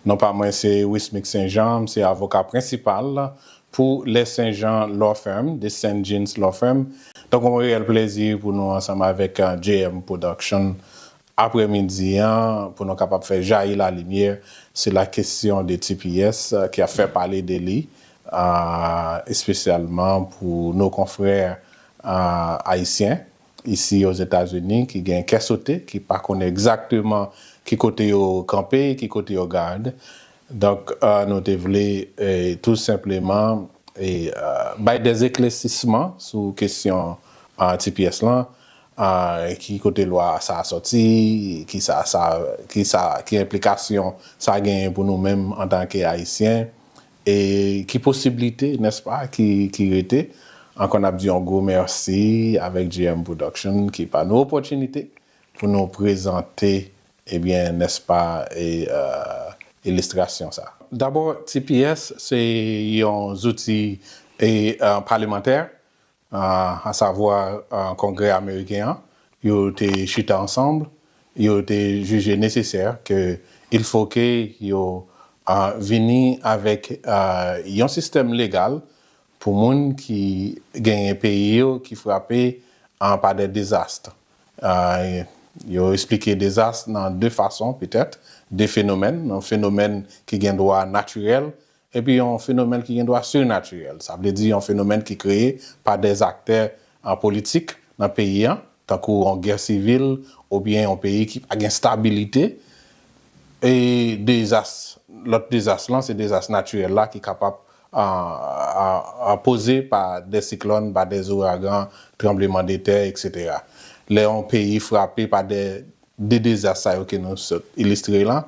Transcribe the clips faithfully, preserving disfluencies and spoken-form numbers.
Non pa mwen se Wismic Saint Jean, m se avoka prensipal pou Les Saint Jean Law Firm, The Saint Jeans Law Firm. Donk, yon reyèl plezi pou nou ansanm avèk J M Production aprèmidi an pou nou kapab fè jayi lalimyè sou la kesyon de T P S ki ap fè pale de li, espesyalman pou nos confrères ayisyen isi Ozetazini ki gen kè sote, ki pa konnen egzakteman ki kote yo kanpe, ki kote yo gade. Donk, nou te vle tou senpleman bay des éclaircissements sou kesyon T P S lan, ki kote lwa sa a sòti, ki sa sa ki sa ki enplikasyon sa genyen pou nou menm antanke Ayisyen, e ki posiblite, nèspa, ki ki rete. Ankò n ap di yon gwo mèsi avèk J M Production ki ba nou opòtinite pou nou prezante, ebyen, nèspa, e ilistrasyon sa. Dabò, T P S se yon zouti e palimantè, asavwa Kongrè ameriken an, yo te chita ansanm, yo te jije nesesè ke il faut que yo vini avèk yon sistèm legal pou moun ki genyen peyi yo ki frape pa de dezas. Yo esplike dezas nan de fason, petèt, de fenomèn. Yon fenomèn ki gen dwa natirèl, epi yon fenomèn ki gen dwa sirnatirèl. Sa vle di yon fenomèn ki kreye pa de aktè politik nan peyi an, tankou yon gè sivil oubyen yon peyi ki pa gen stabilite. E dezas, lòt dezas lan, se dezas natirèl la ki kapab poze pa de siklòn, pa de ouragan, tranblemanntè, etsetera. Lè yon peyi frape pa de de dezas sa yo ke nou sot ilistre la,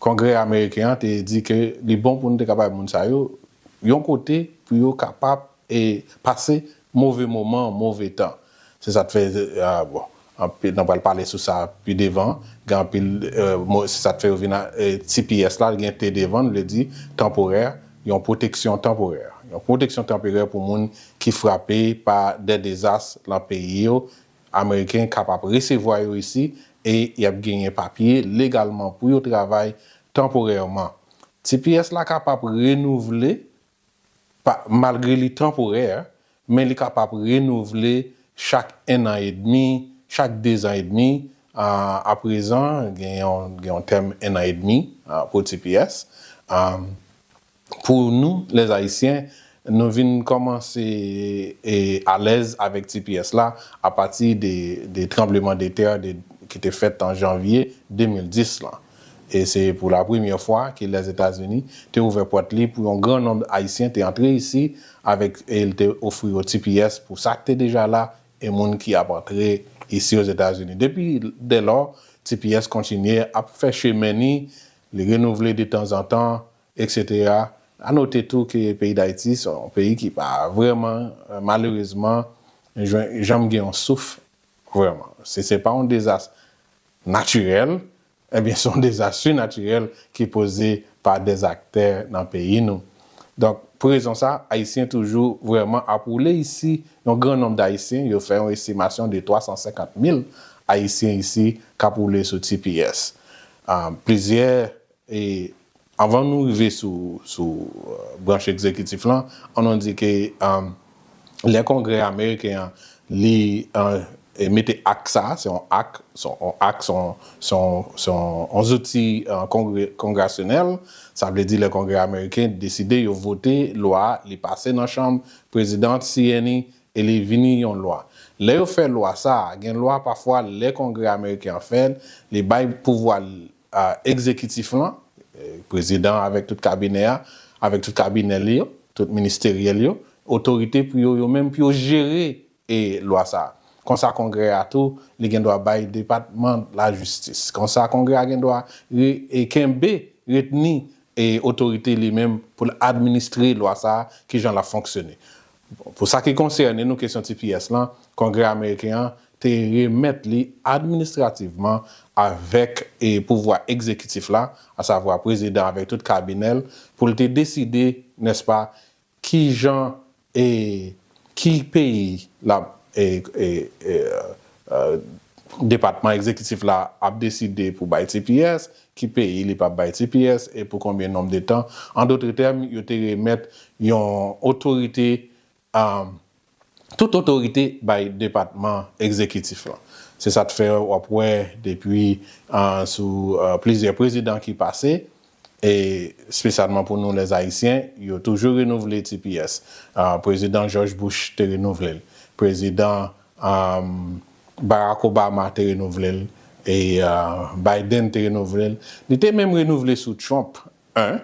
Kongrè ameriken an te di ke li bon pou nou te ka bay moun sa yo yon kote pou yo kapab e pase move moman, move tan. Se sa k fè, bon, anpil, nou pral pale sou sa pi devan, gen anpil, se sa k fè yo vin T P S la, li gen T devan l, vle di tanporè, yon pwoteksyon tanporè. Yon pwoteksyon tanporè pou moun ki frape pa de dezas lan peyi yo, Ameriken kapab resevwa yo isi e y ap genyen papye legalman pou yo travay tanporèman. T P S la kapab renouvle, malgre li tanporè, men li kapab renouvle chak ennan edmi, chak dezan edmi. Aprezan, gen yon tèm ennan edmi pou T P S. Pou nou, lèzayisyen, nou vin kòmanse alèz avèk T P S la apati de tranblemanntè ki te fèt an janvye de mil dis lan. E se pou la premyè fwa ke Lèzetazini te ouvè pòt li pou yon gran nonb Ayisyen te antre isi avèk, e l te ofri yo T P S pou sa k te deja la e moun ki ap antre isi Ozetazini. Depi dèlò, T P S kontinye ap fè chemen ni, li renouvle detanzantan, etsetera. A note tou ke peyi Dayiti se yon peyi ki pa vrèman, malerezman, janm gen yon souf vrèman. Se se pa yon dezas natirèl, ebyen se yon dezas sinatirèl ki poze pa dèzaktè nan peyi nou. Donk, pou rezon sa, Ayisyen toujou vrèman ap woule isi. Yon gran nonb Dayisyen, yo fè yon estimasyon de twa san senkant mil Ayisyen isi k ap woule sou T P S. Plizyè, e anvan nou rive sou sou branch egzekitif lan, ann nou di ke lè Kongrè ameriken an li mete ak sa, se yon ak, se yon ak, se yon zouti kongresyonèl. Sa vle di lè Kongrè ameriken deside yo vote lwa, li pase nan chanm, prezidan siyen li e li vini yon lwa. Lè yo fè lwa sa, gen lwa pafwa lè Kongrè ameriken an fè l, li bay pouvwa egzekitif lan, prezidan avèk tout kabinè a, avèk tout kabinè li yo, tout ministeryèl yo, otorite pou yo, yo menm pou yo jere e lwa sa. Konsa Kongrè a tou, li gen dwa bay Depatman Lajistis. Konsa Kongrè a gen dwa e kenbe, retni e otorite li menm pou l administre lwa sa, kijan l ap fonksyone. Pou sa ki konsène nou, kesyon T P S lan, Kongrè ameriken an te remèt li administrativman avèk e pouvwa egzekitif la, asavwa prezidan avèk tout kabinè l, pou l te deside, nèspa, kijan e ki peyi l ap e, e, e, depatman egzekitif la ap deside pou bay T P S, ki peyi li p ap bay T P S e pou konbyen nonb de tan. An dotre tèm, yo te remèt yon otorite, um, tout otorite bay depatman egzekitif lan. Se sa k fè w ap wè depi, uh, sou, uh, plizyè prezidan ki pase, e espesyalman pou nou lèzayisyen, yo toujou renouvle T P S. Uh, prezidan George Bush te renouvle l. Prezidan, um, Barack Obama te renouvle l. E, uh, Biden te renouvle l. Li te menm renouvle sou Trump en,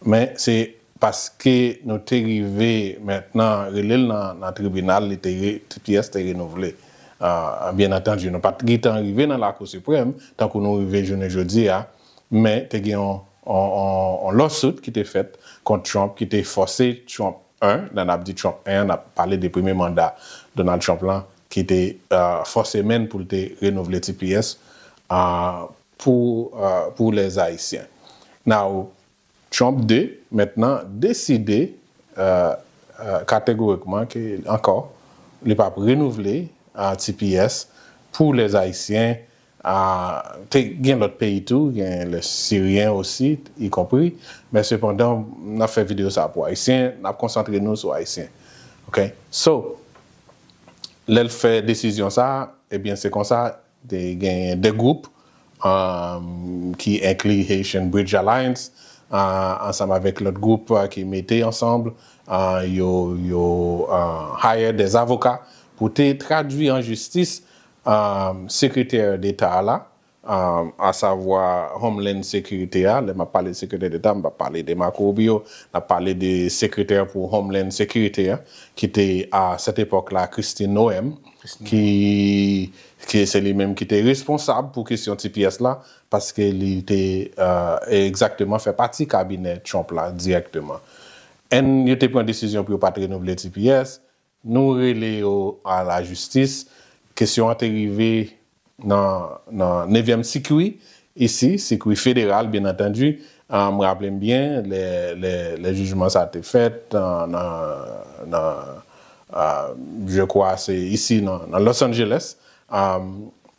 men se paske nou te rive mentnan rele l nan, nan tribinal, li te re, T P S te renouvle. Uh, byen antandi, nou pa t gentan rive nan Lakou Siprèm, tankou nou rive jounen jodi a, men te gen yon, yon, yon, yon lawsuit ki te fèt kont Trump, ki te fòse Trump en, lè n ap di Trump en, n ap pale de premye manda Donald Trump lan, ki te, uh, fòse men pou l te renouvle T P S, uh, pou, uh, pou lèzayisyen. Now, Trump de, mentnan, deside, uh, uh, kategorikman ke, ankò, li p ap renouvle, uh, T P S pou lèzayisyen. Uh, te gen lòt peyi tou, gen lèsiryen osi, ikonpri. Men sepandan, n ap fè videyo sa pou ayisyen, n ap konsantre nou sou ayisyen. Ok? So, lè l fè desizyon sa, ebyen, se konsa, te genyen de gwoup, um, ki enkli Haitian Bridge Alliance, uh, ansanm avèk lòt gwoup, uh, ki mete ansanm, uh, yo, yo, uh, hire des avocats pou te tradui an jistis, um, sekretè deta a la, um, asavwa Homeland Security a. Lè m ap pale de sekretè deta, m p ap pale de Marco Rubio, n ap pale de sekretè pou Homeland Security a, ki te, a sèt epòk la, Kristi Noem, ki, ki se li menm ki te responsab pou kesyon T P S la, paske li te, uh, egzakteman fè pati kabinè Trump la dirèkteman. And yo te pran desizyon pou yo pa t renouvle T P S. Nou rele yo a lajistis. Kesyon an te rive nan, nan nevyèm sikwi, isi, sikwi federal, byen antandi. Ah, m raple m byen, lè, lè, lè jijman sa te fèt, nan, nan, nan, ah, je crois se isi nan, nan Los Angeles. Ah,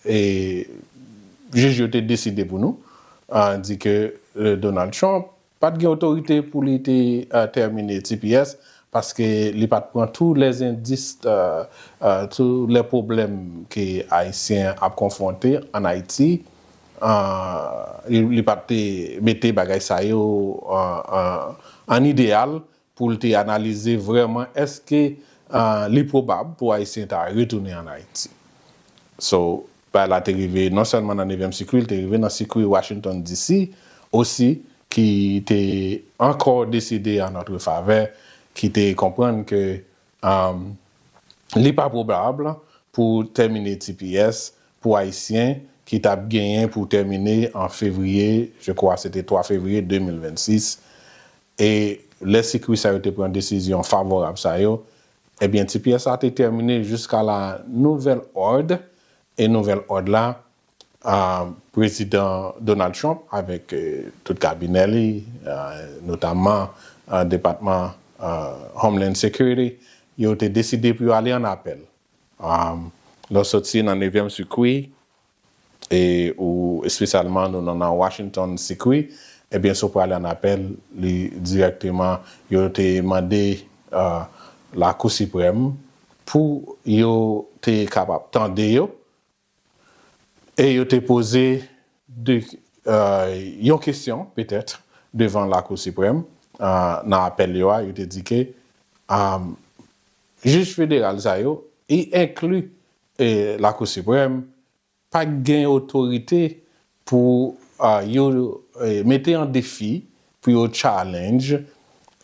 e jij yo te deside pou nou, ah, di ke, eh, Donald Trump pa t gen otorite pou li te, eh, tèmine T P S, paske li pa t pran tout lè zendis, eh, eh, tout lè pwoblèm ke Ayisyen ap konfwonte ann Ayiti. Eh, li, li pa t te mete bagay sa yo, eh, eh, an ideyal pou l te analize vrèman èske, eh, li pwobab pou Ayisyen ta retounen ann Ayiti. So, bagay la te rive non sèlman nan nevyèm sikwi, li te rive nan sikwi Washington D C osi, ki te ankò deside an notre favè, ki te konprann ke, um, li pa pwobab pou tèmine T P S pou Ayisyen ki t ap genyen pou tèmine an fevriye, je crois se te twa fevriye de mil vennsis. E lè sikwi sa yo te pran desizyon favorab sa yo, ebyen, T P S la te tèmine jusqu'à la nouvel ordre. E nouvel òd la, ah, Prezidan Donald Trump avèk, eh, tout kabinè li, ah, notamman, ah, Depatman, ah, Homeland Security, yo te deside pou yo ale an apèl. Ah, lè w soti nan nevyèm sikwi, e, ou espesyalman nou nan, nan Washington sikwi, ebyen, si w prale an apèl, li dirèkteman, yo te mande, ah, Lakou Siprèm pou yo te kapab tande yo, e yo te poze de, eh, yon kesyon, petèt, devan Lakou Siprèm, eh, nan apèl yo a, yo te di ke, ah, jij federal sa yo, e enkli, eh, Lakou Siprèm, pa gen otorite pou, ah, yo, eh, mete an defi, pou yo challenge,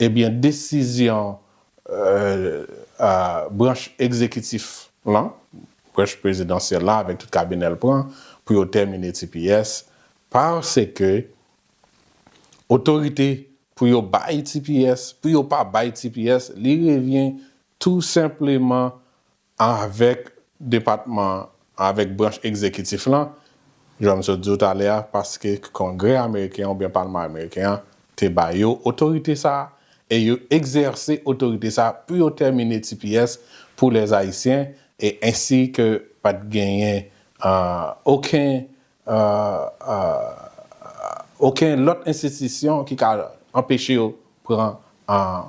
ebyen, desizyon, eh, ah, branch egzekitif lan, branch prezidansyèl la avèk tout kabinè l pran pou yo tèmine T P S, paske otorite pou yo bay T P S, pou yo pa bay T P S, li revyen tou senpleman avèk depatman, avèk branch egzekitif lan, jan m sot di w talè a, paske Kongrè ameriken an oubyen Palman ameriken an te ba yo otorite sa a, e yo egzèse otorite sa a pou yo tèmine T P S pou lèzayisyen, e ensi ke pa t genyen, uh, okenn uh, uh, okenn lòt enstitisyon ki ka anpeche yo pran uh,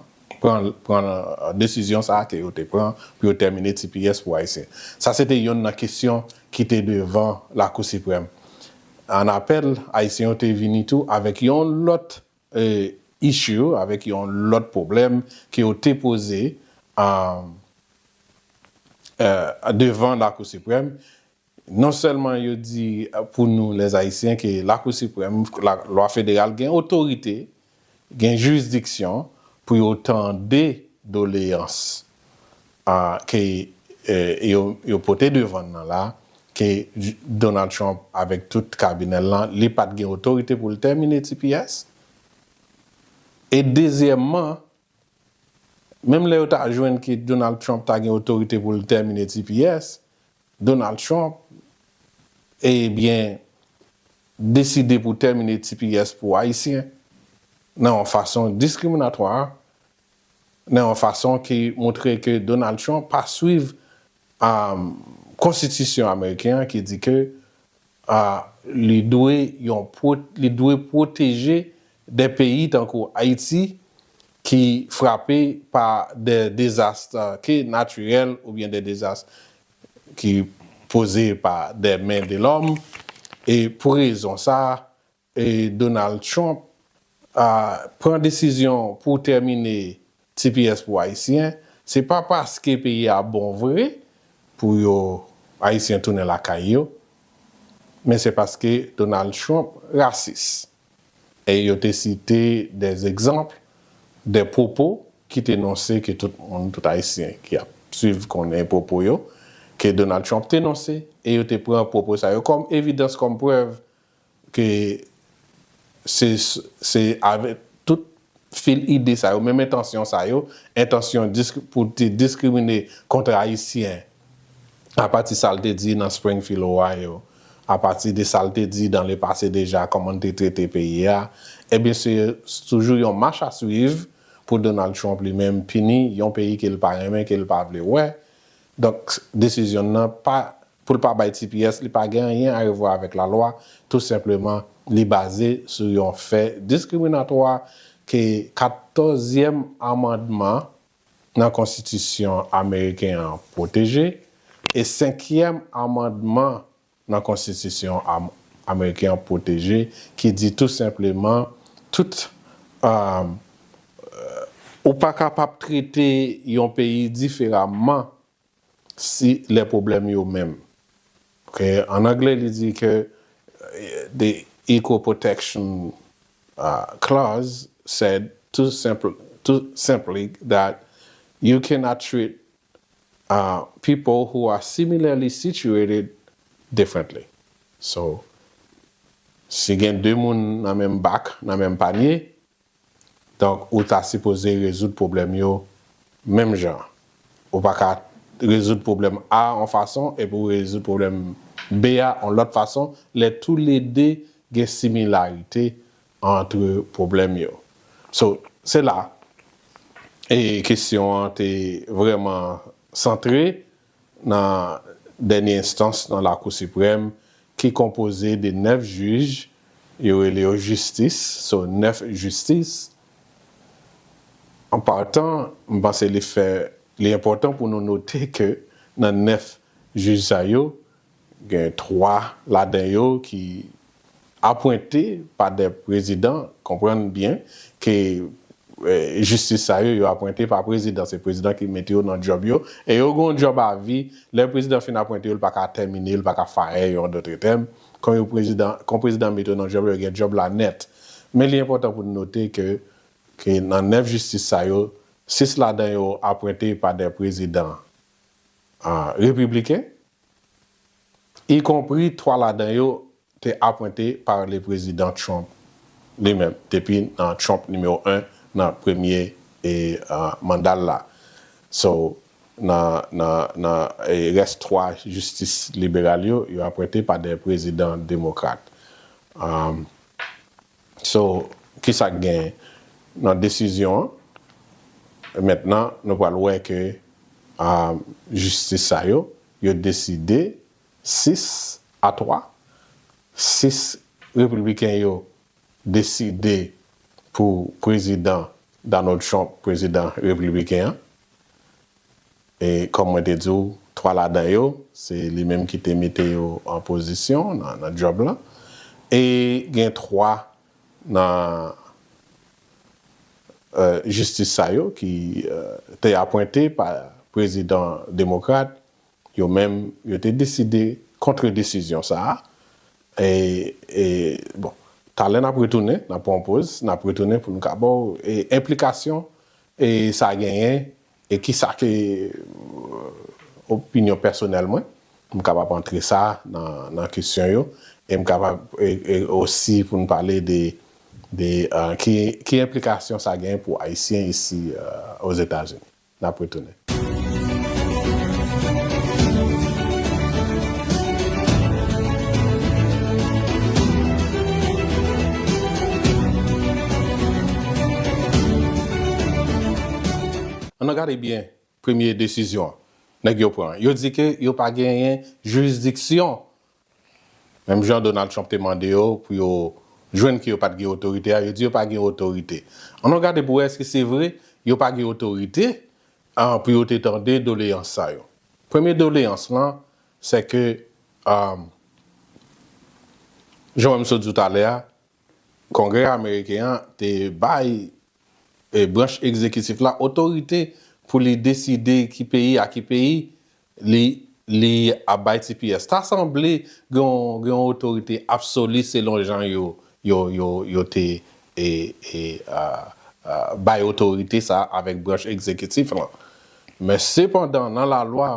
pran, pran uh, desizyon sa a ke yo te pran pou yo tèmine T P S pou Ayisyen. Sa se te youn nan kesyon ki te devan Lakou Siprèm. An apèl, Ayisyen yo te vini tou avèk yon lòt eh, issue, avèk yon lòt pwoblèm ke yo te poze uh, uh, devan Lakou Siprèm. Non sèlman yo di uh, pou nou, lèzayisyen, ke Lakou Siprèm, la, lwa federal, gen otorite, gen jiridiksyon pou yo tande doleyans uh, ke eh, yo, yo pote devan nan la, ke Donald Trump avèk tout kabinè l lan, li pa t gen otorite pou l tèmine T P S. E dezyèmman, menm lè yo ta jwenn ke Donald Trump ta gen otorite pou l tèmine T P S, Donald Trump, ebyen, deside pou tèmine T P S pou Ayisyen nan yon fason diskriminatwa, nan yon fason ki montre ke Donald Trump pa swiv um, konstitisyon ameriken an ki di ke uh, li dwe yon li dwe pwoteje de peyi tankou Ayiti ki frape pa de dezas ke natirèl oubyen de dezas ki poze pa de men de lòm. E pou rezon sa, e Donald Trump uh, pran desizyon pou tèmine T P S pou Ayisyen, se pa paske peyi a bon vre pou yo Ayisyen tounen lakay yo, men se paske Donald Trump rasis. E yo te site de egzanp de pwopo ki te nonse ke tout moun, tout Ayisyen ki ap swiv konnen pwopo yo, ke Donald Trump te nonse, e yo te pran pwopo sa yo kòm evidans, kòm prèv ke se, se avèk tout fil ide sa yo, menm entansyon sa yo, entansyon disk, pou te diskrimine kont Ayisyen apati sa l te di nan Springfield, Ohio, apati de sa l te di dans le passé déjà, kòman l te trete peyi a, ebyen se toujou yon mach a swiv pou Donald Trump li menm pini yon peyi ke l pa renmen, ke l pa vle wè. Donk, desizyon nan pa pou l pa bay T P S, li pa gen anyen a revwa avèk lalwa, tou senpleman, li baze sou yon fè diskriminatwa ke katòzyèm amandman nan konstitisyon ameriken an pwoteje e senkyèm amandman nan konstitisyon ameriken an pwoteje, ki di tou senpleman tout uh, ou pa kapab trete yon peyi diferaman si lè pwoblèm yo menm. Okay? An anglè, li di ke the Equal Protection uh, Clause said too, simple, too simply that you cannot treat uh, people who are similarly situated differently. So, si gen de moun nan menm bak, nan menm panye, donk ou ta sipoze rezoud pwoblèm yo menm jan. Ou pa ka rezoud pwoblèm A yon fason epi ou rezoud pwoblèm B a yon lòt fason, lè toulede gen similarite antre pwoblèm yo. So, se la e kesyon an te vrèman santre nan dènye enstans nan Lakou Siprèm ki konpoze de nèf jij, yo rele yo jistis, so nèf jistis. An patan, m panse li fè li enpòtan pou nou note ke nan nèf jij sa yo, gen twa ladan yo ki apwente pa de prezidan, konprann byen ke eh, jistis sa yo, yo apwente pa prezidan. Se prezidan ki mete yo nan djòb yo. E yo gen yon djòb avi. Lè prezidan fin apwente yo, li pa ka tèmine, li pa ka fire yo, an dòt tèm. Kon yo prezidan, kon prezidan mete yo nan djòb yo, yo gen djòb la nèt. Men li enpòtan pou nou note ke, ke nan nèf jistis sa yo, sis ladan yo apwente pa de prezidan uh, repibliken, ikonpri twa ladan yo te apwente pa le prezidan Trump li menm, depi nan Trump nimewo en nan premye e uh, manda l la. So, nan, nan, nan e rès twa jistis liberal yo, yo apwente pa de prezidan demokrat. Um, so, kisa k genyen nan desizyon an? Mentnan, nou pral wè ke um, jistis sa yo, yo deside sis a twa. Sis repibliken yo deside pou prezidan Donald Trump, prezidan repibliken an. E kòm mwen te di w, twa ladan yo, se li menm ki te mete yo an pozisyon nan, nan djòb la. E gen twa nan, euh, jistis sa yo ki, euh, te apwente pa prezidan demokrat, yo menm, yo te deside kontre desizyon sa a. E, e, bon, talè n ap retounen, n ap pran yon poz, n ap retounen pou nou ka ba w, e, enplikasyon, e, sa genyen, e kisa ke, euh, opinyon pèsonèl mwen, m kapab antre sa nan, nan kesyon yo, e m kapab, e, e osi pou n pale de, de, euh, ki, ki enplikasyon sa genyen pou Ayisyen isi, euh, Ozetazini. N ap retounen. Ann gade byen premye desizyon nèg yo pran. Yo di ke yo pa genyen jiridiksyon. Menm jan Donald Trump te mande yo pou yo jwenn ke yo pa t gen otorite a, yo di yo pa gen otorite. Ann nou gade pou wè èske se vre, yo pa gen otorite, ah, pou yo te tande doleyans sa yo. Premye doleyans lan, se ke, ah, jan mwen m sot di w talè a, Kongrè ameriken an te bay, e, branch egzekitif la otorite pou li deside ki peyi a ki peyi li, li ap bay T P S. Ta sanble gen yon, gen yon otorite absoli selon jan yo, yo, yo, yo te, e, e, a, a, bay otorite sa avèk branch egzekitif lan. Men sepandan, nan lalwa,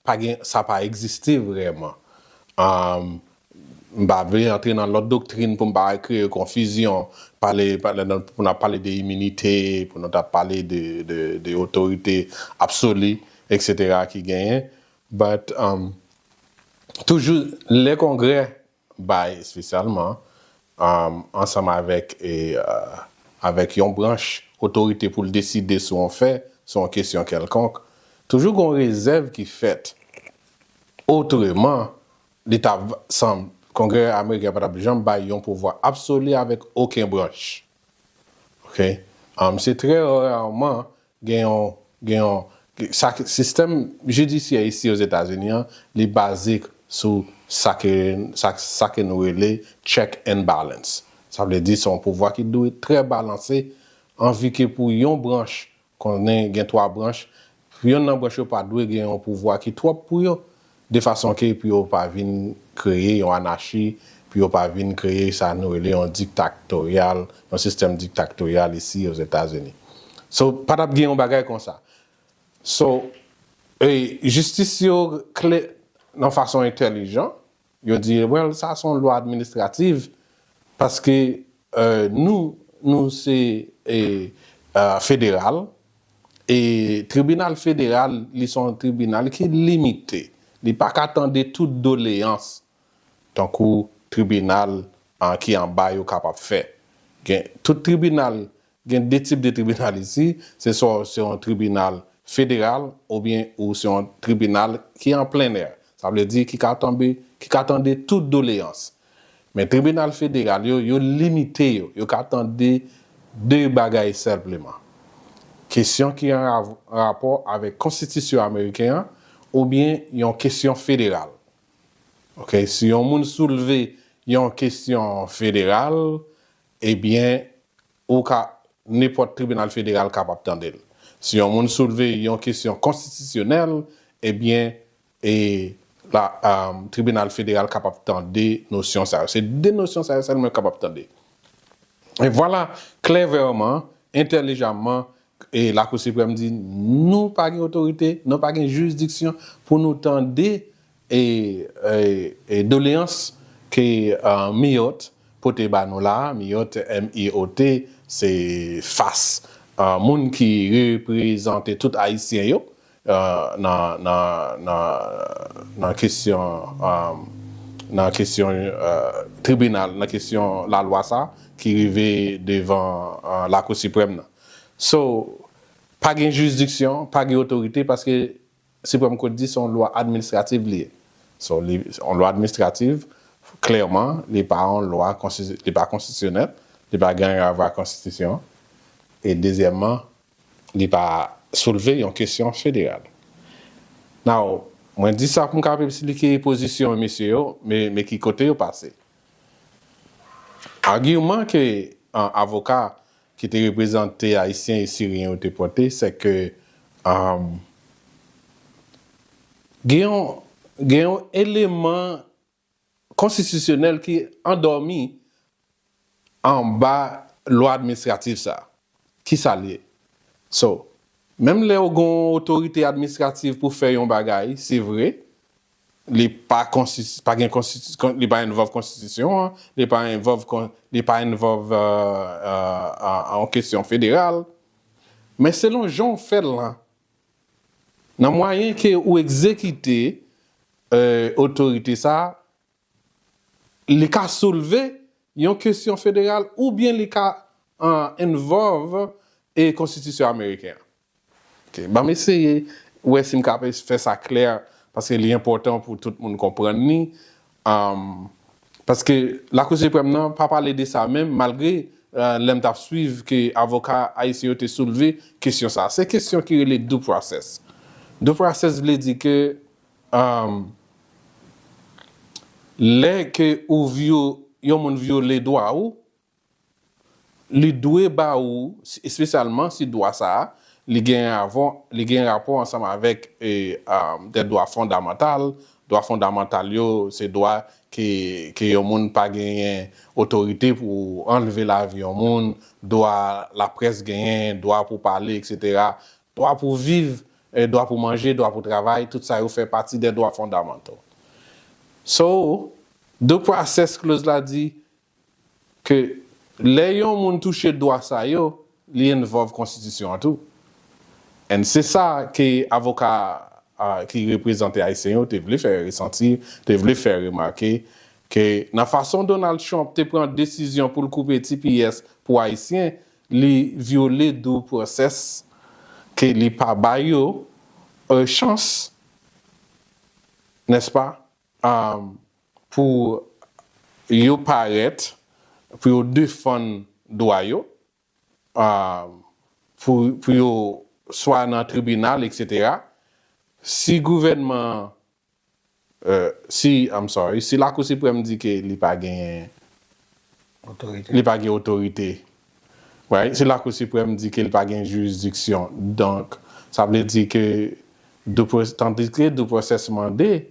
pa gen, sa pa egziste vrèman. Um, m pa vle antre nan lòt doktrin pou m pa kreye konfizyon, pale, pale nan, pou n ap pale de iminite, pou nou ta pale de, de, de otorite absoli, et cetera, ki genyen. But, um, toujou, lè Kongrè bay espesyalman, um, ansanm avèk, e, uh, avèk yon branch otorite pou l deside sou yon fè, sou yon kesyon kèlkonk, toujou gen yon rezèv ki fèt. Otreman, li ta v-, sanm-, Kongrè ameriken pa t ap janm bay yon pouvwa absoli avèk okenn branch. Ok? Um, se trè raman gen yon, gen yon, sa, sistèm jidisyè isi Ozetazini an, li baze sou sa ke, sa, sa ke nou rele check and balance. Sa vle di se yon pouvwa ki dwe trè balanse, anvi ke pou yon branch, konnen gen twa branch, pou yonn nan branch yo pa dwe gen yon pouvwa ki twòp pou yo, de fason ke pou yo pa vin kreye yon anachi, pou yo pa vin kreye sa nou rele yon diktatorial, yon sistèm diktatorial isi Ozetazini. So, pa t ap gen yon bagay konsa. So, e, jistis yo klè nan fason entèlijan, yo di, well, sa se yon lwa administrativ, paske, e, nou, nou se, e, e, federal, e tribinal federal, li se yon tribinal ki limite. Li pa ka tande tout doleyans, tankou tribinal, a, ki anba yo kapab fè. Gen, tout tribinal, gen de tip de tribinal isi, se swa se yon tribinal federal oubyen ou se yon tribinal ki an plen è. Sa vle di ki ka tanbe, ki ka tande tout doleyans. Men tribinal federal yo, yo limite yo. Yo ka tande de bagay senpleman. Kesyon ki an ra-, rapò avèk konstitisyon ameriken an oubyen yon kesyon federal. Ok, si yon moun soulve yon kesyon federal, ebyen, ou ka, nenpòt tribinal federal kapab tande l. Si yon moun soulve yon kesyon konstitisyonèl, ebyen, e la, um, tribinal federal kapab tande nosyon sa yo. Se de nosyon sa yo sèlman yo kapab tande. E vwala, klèvèman, entèlijaman, e Lakou Siprèm di, nou pa gen otorite, nou pa gen jiridiksyon pou nou tande e, e, e doleyans ke, a, Miyòt pote ba nou la. Miyòt, M I O T, se FAST, a, moun ki reprezante tout Ayisyen yo, a, nan, nan, nan, nan kesyon, a, nan kesyon, a, tribinal, nan kesyon lalwa sa ki rive devan, a, Lakou Siprèm nan. So, pa gen jiridiksyon, pa gen otorite, paske Supreme Court di se yon lwa administrativ li ye. So, li, yon lwa administrativ, klèman, li pa yon lwa konsti- li pa konstitisyonèl, li pa gen anyen a wè ak konstitisyon. E dezyèmman, li pa soulve yon kesyon federal. Now, mwen di sa pou m kapab eksplike pozisyon mesye yo, men, men ki kote yo pase. Agiman ke an, avoka ki te reprezante Ayisyen e Siryen yo te pote, se ke um, gen yon, gen yon eleman konstitisyonèl ki andòmi anba lwa administratif sa. Ki sa l ye? So, menm lè w gen yon otorite administratif pou fè yon bagay, se vre, li pa konstis- pa gen konstis- kon- li pa involve konstitisyon an, li pa involve kon- li pa involve euh, euh, euh, an kesyon federal. Men selon jan w fè l lan, nan mwayen ke ou egzekite euh, otorite sa, li ka soulve yon kesyon federal oubyen li ka euh, involve e konstitisyon ameriken an. Ok, ban m eseye wè si m ka fè sa klè, paske li enpòtan pou tout moun konprann li. Um, paske Lakou Siprèm nan pa pale de sa menm, malgre uh, lè m t ap swiv ke avoka ayisyen yo te soulve kesyon sa. Se kesyon ki rele due process. Due process vle di ke um, lè ke ou vyo, yon moun vyole dwa ou, li dwe ba ou, espesyalman si dwa sa a, li gen avon, li gen rapò ansanm avèk e, um, de dwa fondamantal. Dwa fondamantal yo, se dwa ke, ke yon moun pa genyen otorite pou anlve lavi yon moun, dwa laprès genyen, dwa pou pale, et cetera. Dwa pou viv, eh, dwa pou manje, dwa pou travay, tout sa yo fè pati de dwa fondamantal. So, due process clause la di ke lè yon moun touche dwa sa yo, li involve konstitisyon an tou. And se sa ke avoka uh, ki reprezante ayisyen yo te vle fè resanti, te vle fè remake ke nan fason Donald Trump te pran desizyon pou l koupe T P S pou ayisyen, li vyole due process ke li pa ba yo uh, chans, nèspa, um, pou yo parèt, pou yo defann dwa yo, uh, pou, pou yo swa nan tribinal, et cetera. Si gouvènman, uh, si, I'm sorry, si Lakou Siprèm di ke li pa genyen, li pa gen otorite, right? Si Lakou Siprèm di ke li pa gen jiridiksyon, donk, sa vle di ke, tandis ke due process mande,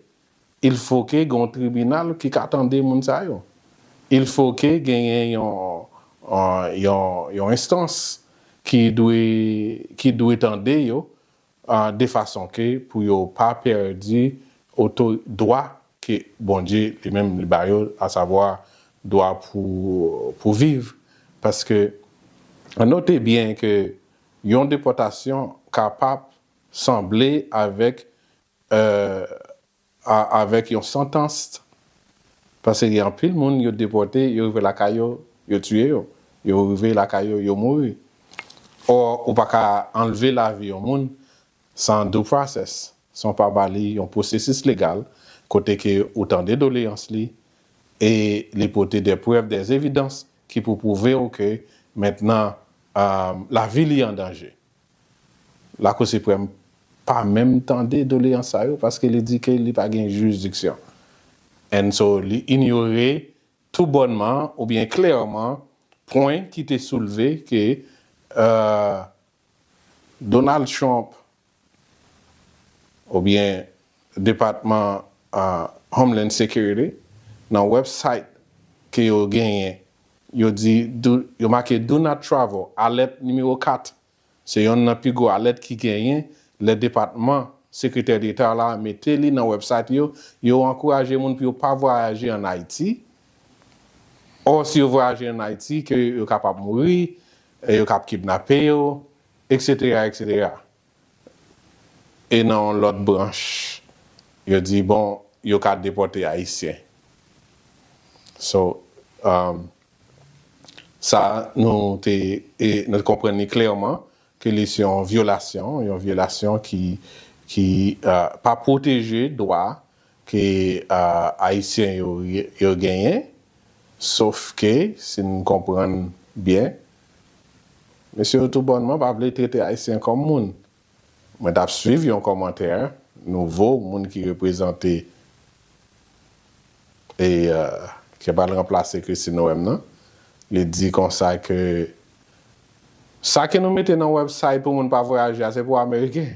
il faut que gen yon tribinal ki ka tande moun sa yo. Il faut que genyen yon, yon, yon, yon enstans ki dwe, ki dwe tande yo uh, de fason ke pou yo pa pèdi oto, dwa ke Bondye li menm li ba yo, asavwa dwa pou, pou viv. Paske note byen ke yon depòtasyon kapab sanble avèk, euh, a, avèk yon santans. Paske gen anpil moun yo depòte, yo rive lakay yo, yo tiye yo. Yo rive lakay yo, yo mouri. Or, ou pa ka anlve lavi yon moun san due process, san w pa ba li yon pwosesis legal kote ke ou tande doleyans li e li pote de prèv, de evidans ki pou pwouve w ke mentnan, euh, lavi li an danje. Lakou Siprèm pa menm tande doleyans sa yo paske li di ke li pa gen jiridiksyon. And so, li inyore toubònman oubyen klèman pwen ki te soulve ke, euh, Donald Trump oubyen Depatman, euh, Homeland Security, nan website ke yo genyen, yo di, do, yo make "Do not travel", alèt nimewo kat. Se yonn nan pi gwo alèt ki genyen lè Depatman Sekretè Deta la mete li nan website yo. Yo ankouraje moun pou yo pa vwayaje ann Ayiti. Or, si yo vwayaje ann Ayiti, ke yo kapab mouri, e yo kab kidnape yo, et cetera, et cetera. E nan yon lòt branch, yo di, bon, yo ka depòte Ayisyen. So, um, sa, nou te, e, nou te konprann li klèman ke li se yon vyolasyon, yon vyolasyon ki, ki, euh, pa pwoteje dwa ke Ayisyen yo, yo genyen, sof ke, si n konprann byen, mesye yo toubònman pa vle trete Ayisyen kòm moun. Mwen t ap swiv yon kòmantè nouvo, moun ki reprezante e ki pral ranplase Christine Noem nan, li di konsa ke sa ke nou mete nan website pou moun pa vwayaje a, se pou Ameriken.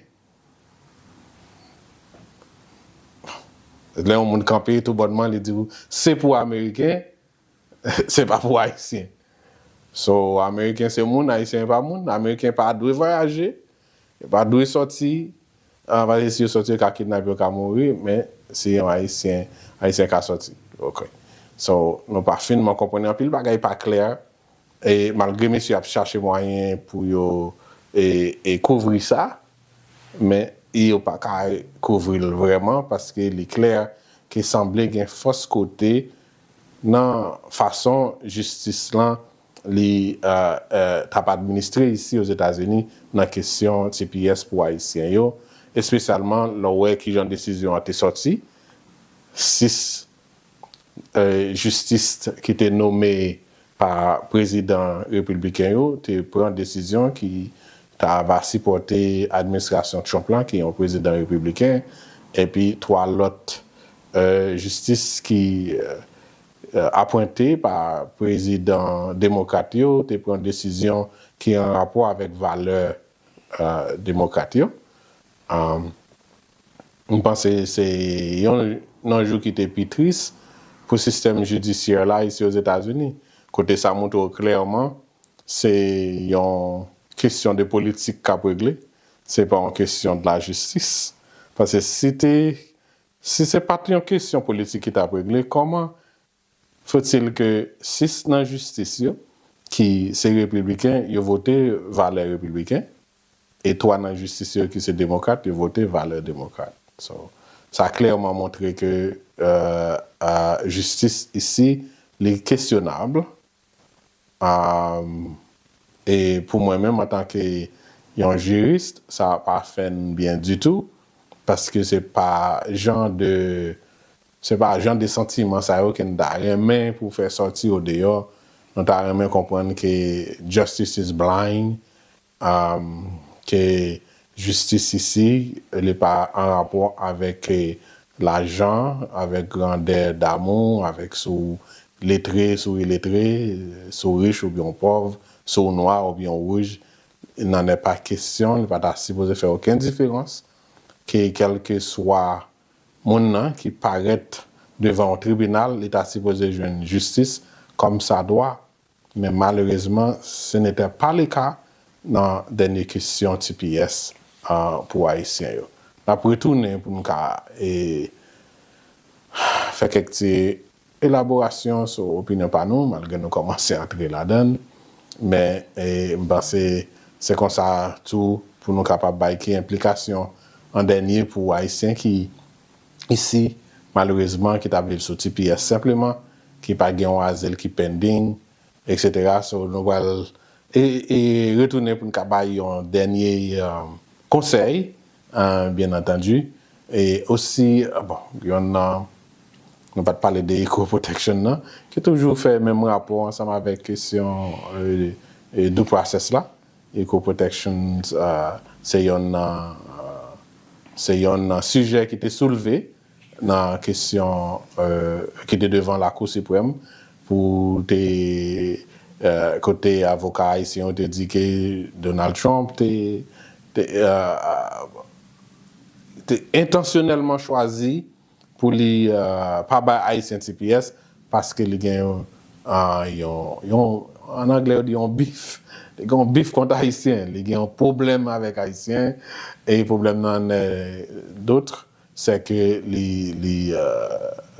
Lè yon moun kanpe toubònman, li di w, se pou Ameriken, se pa pou Ayisyen. So, Ameriken se moun, Ayisyen pa moun, Ameriken pa dwe vwayaje, yo pa dwe sòti, paske si yo sòti, yo ka kidnape, yo ka mouri, men si yon Ayisyen, Ayisyen ka sòti. Ok. So, nou pa finman konprann anpil bagay pa klè, e malgre mesye ap chache mwayen pou yo e, e kouvri sa, men yo pa ka kouvri l vrèman, paske li klè ke sanble gen fòs kote nan fason jistis lan li t ap administre isi Ozetazini nan kesyon T P S pou Ayisyen yo, espesyalman lè w wè kijan desizyon an te sòti. Sis jistis ki te nome pa prezidan repibliken yo te pran desizyon ki ta va sipòte administrasyon Trump lan, ki yon prezidan repibliken, epi twa lòt jistis ki apwente pa prezidan demokrat yo te pran desizyon ki an rapò avèk valè demokrat yo. M panse se yon nan jou ki te pi tris pou sistèm jidisyè la isi Ozetazini, kote sa montre w klèman se yon kesyon de politik k ap regle, se pa yon kesyon de lajistis. Paske si te, si se pa t yon kesyon politik ki t ap regle, kòman faut-il ke sis nan jistis yo, ki se repibliken, yo vote valè repibliken, e twa nan jistis yo ki se demokrat, yo vote valè demokrat. So, sa klèman montre ke jistis isi, li kesyonab. E pou mwen menm, antanke yon jiris, sa pa fè n byen ditou, paske se pa jan de se pa jan de santiman sa yo ke n ta renmen pou fè sòti odeyò. Nou ta renmen konprann ke justice is blind, ke jistis isi, li pa an rapò avèk lajan, avèk grandè damou, avèk si w letre, si w iletre, si w rich oubyen w pòv, si w nwa oubyen w wouj, il n'en est pas question, li pa ta sipoze fè okenn diferans, ke kèlkeswa moun nan ki parèt devan yon tribinal, li ta sipoze jwenn jistis kòmsadwa. Men malerezman, ce n'était pas le cas nan dènye kesyon T P S pou Ayisyen yo. N ap retounen pou n ka fè kèk ti elaborasyon sou opinyon pa nou, malgre nou kòmanse antre ladan l. Men m panse se konsa tou pou nou kapab bay ki enplikasyon an dènye pou Ayisyen ki isi, malerezman, ki ta viv sou T P S senpleman, ki pa gen yon azil ki pending, etsetera. So, nou pral e, e retounen pou n ka bay yon dènye konsèy, byen antandi. E osi, bon, yon nan, nou pa t pale de eco protection nan, ki toujou fè menm rapò ansanm avèk kesyon due process la. Eco protection se yon nan se yon nan sijè ki te soulve nan kesyon ki te devan Lakou Siprèm pou te kote avoka ayisyen yo te di ke Donald Trump te te te entansyonèlman chwazi pou li pa bay Ayisyen T P S paske li gen yon yon yon an anglè yo di yon beef. Li gen yon beef kont Ayisyen, li gen yon pwoblèm avèk Ayisyen e pwoblèm nan dòt se ke li li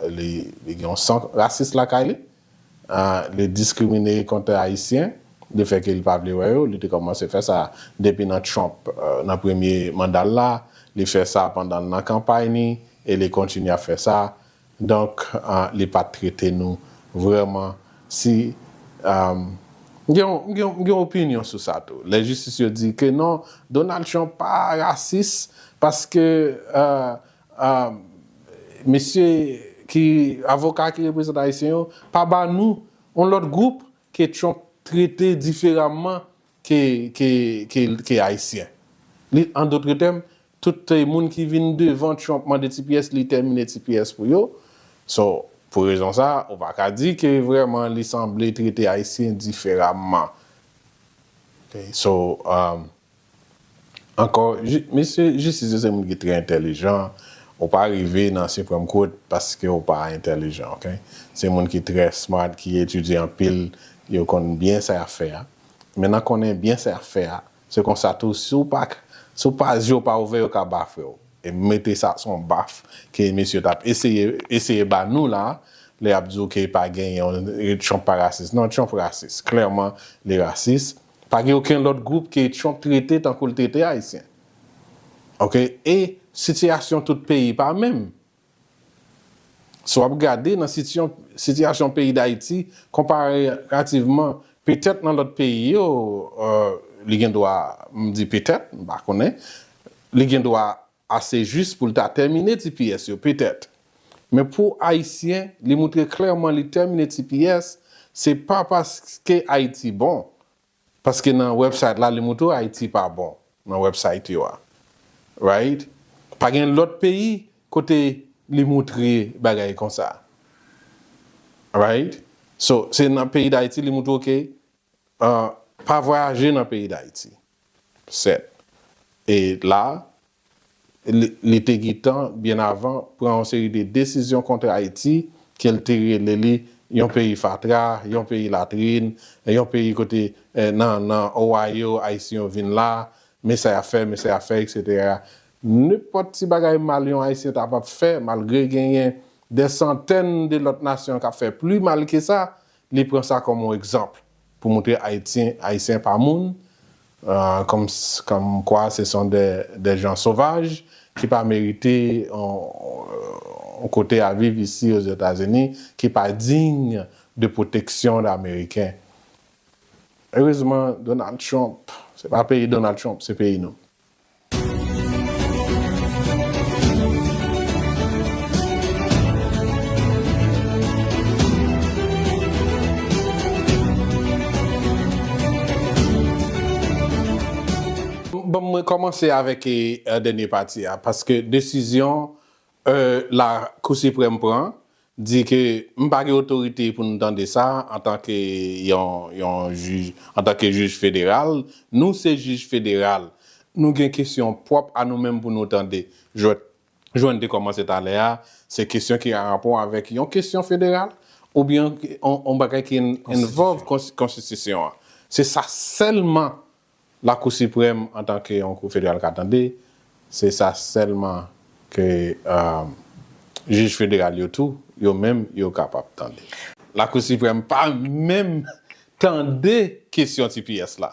li li gen yon san rasis lakay li. Li diskrimine kont Ayisyen, lefètke li pa vle wè yo, li te kòmanse fè sa depi nan Trump nan premye manda l la, li fè sa pandan l nan kanpay ni e li kontinye ap fè sa. Donk, li pa t trete nou vrèman si m gen yon opinyon sou sa tou. Lè jistis yo di ke non, Donald Trump pa rasis paske Mesye ki avoka ki reprezante Ayisyen yo pa ba nou yon lòt gwoup ke Trump trete diferaman ke, ke, ke, ke Ayisyen. Li, an dòt tèm, tout moun ki vin devan Trump mande T P S, li tèmine T P S pou yo. So, pou rezon sa, ou pa ka di ke vrèman li sanble trete Ayisyen diferaman. Ok, so, um, ankò, mesye jistis yo se moun ki trè entèlijan. Ou pa rive nan Supreme Court paske ou pa entèlijan, ok? Se moun ki trè smart, ki etidye anpil, yo konn byen sa y ap fè a. Men nan konnen byen sa y ap fè a, se konsa tou, si w pa, si w pa, zye w pa ouvè, yo ka bafre w. E m mete sa se yon baf ke mesye t ap eseye, eseye ba nou la, lè y ap di w ke pa genyen, Trump pa rasis. Non, Trump rasis. Klèman, li rasis. Pa gen okenn lòt gwoup ke Trump trete tankou l trete Ayisyen. Ok? E sitiyasyon tout peyi pa menm. Si w ap gade nan sitiyasyon peyi Dayiti, konparativman, petèt nan lòt peyi yo, li gen dwa, m di petèt, m pa konnen, li gen dwa ase jis pou l ta tèmine T P S yo, petèt. Men pou Ayisyen, li moutre klèman li tèmine T P S, se pa paske Ayiti bon, paske nan website la, li moutre w Ayiti pa bon nan website yo a. Right? Pa gen lòt peyi kote li moutre bagay konsa. Right? So, se nan peyi Dayiti, li moutre w ke, uh, pa vwayaje nan peyi Dayiti. Sèt. E la, li, li te gentan, byen avan, pran yon seri de desizyon kont Ayiti, ke l te rele li yon peyi fatra, yon peyi latrin, yon peyi kote, eh, nan, nan Ohio, Ayisyen yo vin la, men sa y ap fè, men sa y ap fè, etsetera. Nenpòt ti bagay mal yon Ayisyen ta p ap fè, malgre genyen dè santèn de lòt nasyon k ap fè pli mal ke sa, li pran sa kòm yon egzanp pou moutre Ayisyen, Ayisyen pa moun, euh, comme, comme quoi ce sont des, des gens sauvages qui pa merite yon, yon kote a viv isi Ozetazini, ki pa digne de protection d'Américains. Erezman, Donald Trump, se pa peyi Donald Trump, se peyi nou. Bon, mwen kòmanse avèk, eh, dènye pati a, paske desizyon, eh, la Kou Siprèm pran, di ke m pa gen otorite pou nou tande sa antanke yon, yon jij, antanke jij federal. Nou se jij federal. Nou gen kesyon pwòp a nou menm pou nou tande. Jwèt, jwèt te kòmanse talè a, se kesyon ki an rapò avèk yon kesyon federal oubyen yon, yon bagay ki en-, envolve konstitisyon an. Se sa sèlman Lakou Siprèm, antanke yon kou federal, ka tande, se sa sèlman ke, euh, jij federal yo tou, yo menm, yo kapab tande. Lakou Siprèm pa menm tande kesyon T P S la.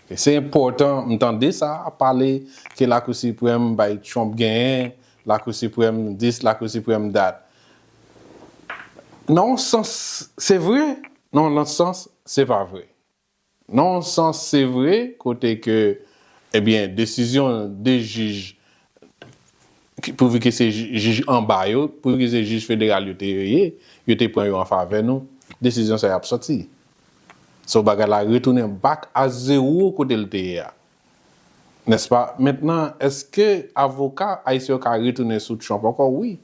E se enpòtan, m tande sa ap pale ke Lakou Siprèm bay Trump genyen, Lakou Siprèm dis, Lakou Siprèm dat. Nan yon sans, se vre, nan yon lòt sans, se pa vre. Nan yon sans, se vre, kote ke, ebyen, desizyon de jij, ki, pouvi ke se jij, jij anba yo, pouvi ke se jij federal yo te ye, yo te pran yo an favè nou, desizyon sa yo ap sòti. So, bagay la retounen back a zewo kote l te ye a. Nèspa? Mentnan, èske avoka ayisyen yo ka retounen sou Trump ankò? Wi.